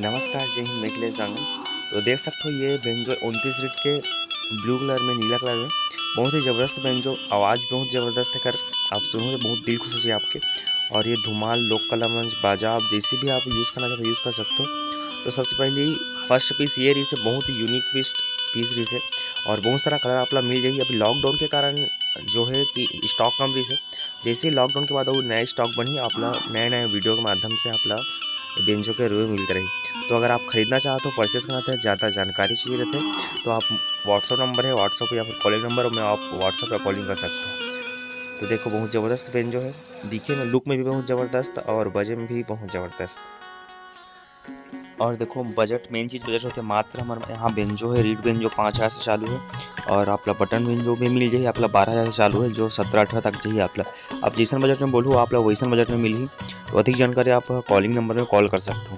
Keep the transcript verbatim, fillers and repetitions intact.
नमस्कार, जय हिंद, मैं अखिलेश डांगल। तो देख सकते हो, ये बेंजो उनतीस रिट के ब्लू कलर में, नीला कलर में, बहुत ही ज़बरदस्त बेंजो, आवाज़ बहुत ज़बरदस्त है कर, आप सुनो तो बहुत दिल खुश हो जाए आपके। और ये धुमाल, लोक कला मंच, बाजा, आप जैसे भी आप यूज़ करना चाहते हो, यूज़ कर सकते हो। तो सबसे पहले फर्स्ट पीस ये रही से, बहुत ही यूनिक पीस पीस रही से, और बहुत सारा कलर आप ला मिल जाएगी। अभी लॉकडाउन के कारण जो है कि स्टॉक कम रही से, जैसे ही लॉकडाउन के बाद वो नया स्टॉक बनी, आप ला नए नए वीडियो के माध्यम से आप ला बेंजो के रिव्यू मिलते रही। तो अगर आप खरीदना चाहते हो, परचेस करना चाहते हैं, ज़्यादा जानकारी चाहिए रहते हैं, तो आप WhatsApp नंबर है, WhatsApp या फिर कॉलिंग नंबर में आप WhatsApp या कॉलिंग कर सकते हो। तो देखो, बहुत ज़बरदस्त बेंजो है, दिखे में, लुक में भी बहुत ज़बरदस्त और बजे में भी बहुत ज़बरदस्त। और देखो, बजट, मेन चीज़ बजट होते हैं। मात्र हमारे यहाँ बेंजो है, रीड बेंजो पाँच हज़ार से चालू है, और आप ला बटन बेंजो भी मिल जाए, आप ला बारह हज़ार से चालू है, जो सत्रह अठारह तक चाहिए आप ला। आप जैसन बजट में बोलू, आप ला वैसन बजट में मिलही। तो अधिक जानकारी आप कॉलिंग नंबर में कॉल कर सकते हो।